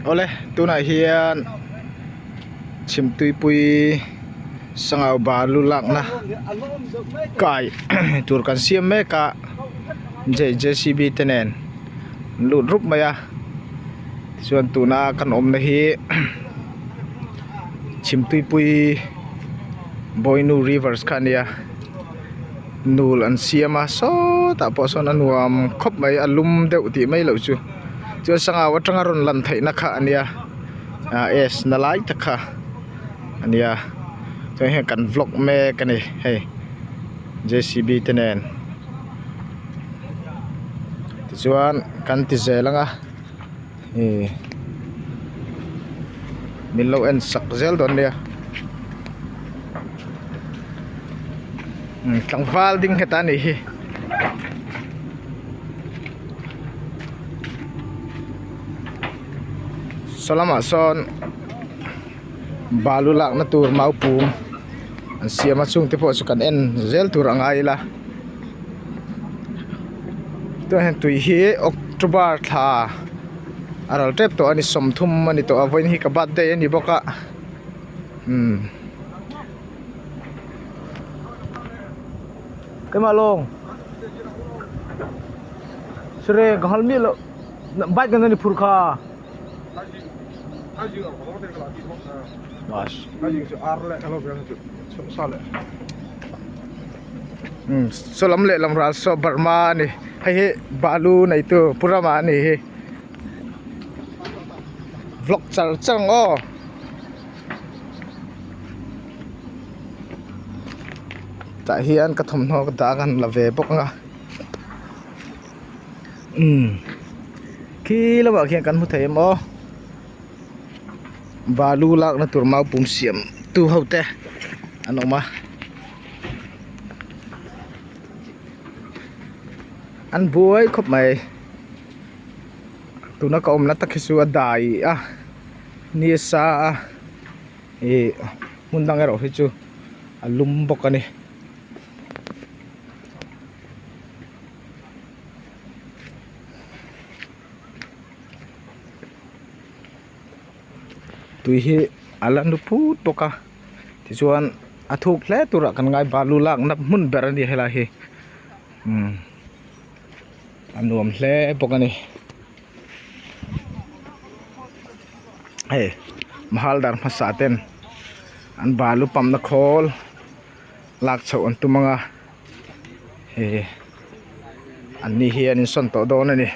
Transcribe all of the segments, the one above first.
Awle tunah hian chhimtuipui sangau balu lakna kai tur kan siam mek a J_C_B te nen an lut rup mai a tichuan tuna kan awmna hi chhimtuipui bawinu rivers kha a nia nul an siam a sawtah pawh sawn a nuam khawp mai a lum deuh tih mai loh chu. Chuan sangau atanga rawn lan theihna kha a nia ah s na lai tak kha a nia chuan heng kan vlog mek a ni hei J_C_B te nen tichuan kan ti zel ang a ih min lo en sak zel dawn nia tlangval ding nghet a nih hi. Saw lamah sawn balu lakna tur mau pum an siam a chungte pawh chu kan en zel tur a ngai ila tunah hian tui hi october thla a ral tep tawh a ni 30 a ni tawh a vawiin hi ka birthday a ni bawk a umm. Keimah lawng Sure ka hal miah loh bike kan ni phur kha saw lam lehlam ral saw Burma a ni hei hi balu neitu Pu Rama a ni hi vlog char char ang aw. Tah hian ka thawmhnaw ka dah kan la ve bawk ang a umm khi lamah khian kan hmu thei em aw balu lakna tur mau pum siam tu ho te an awm a an buai khawp mai tuna ka awmna tak hi chu a dai a ni a sa a ih hmun dang erawh hi chu a lum bawk a ni. Tui hi a la nu phut bawk a tichuan a thuk hle turah kan ngai balu lakna hmun ber a ni helai hi umm a nuam hle bawk a ni. Hei mahal dar hmasa ten an balu pump na khawl lak chhoh an tum ang a hei an ni hi an insawn tawh dawn a ni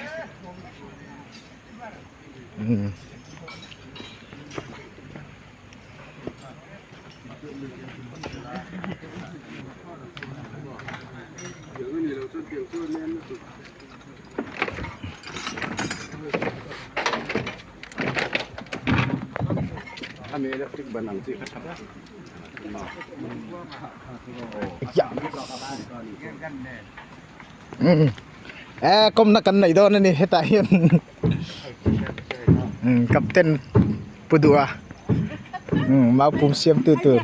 umm. E kawmna kan neih dawn a ni hetah hian captain pu duh a mau pum siam tu tur.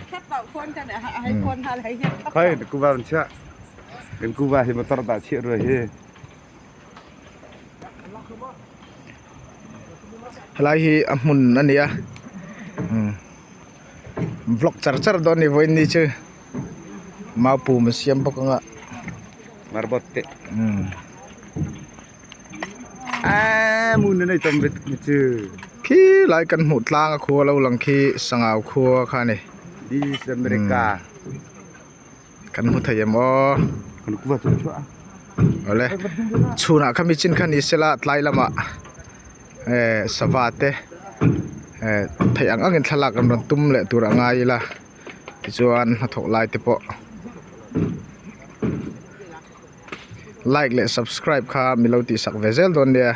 Helai hi a hmun a ni a vlog char char dawn a ni vawiin ni chu mau pum a siam bawk ang a khi lai kan hmuh tlang a khua lo lang khi sangau khua kha a ni Kan hmu thei em aw. Awle chhunah khami chin kha ni sela tlai lamah eh sava te eh theih ang angin thlalak an rawn tum leh tur a ngai ila tichuan hnathawh lai te pawh like leh subscribe kha milo tihsak ve zel dawn nia.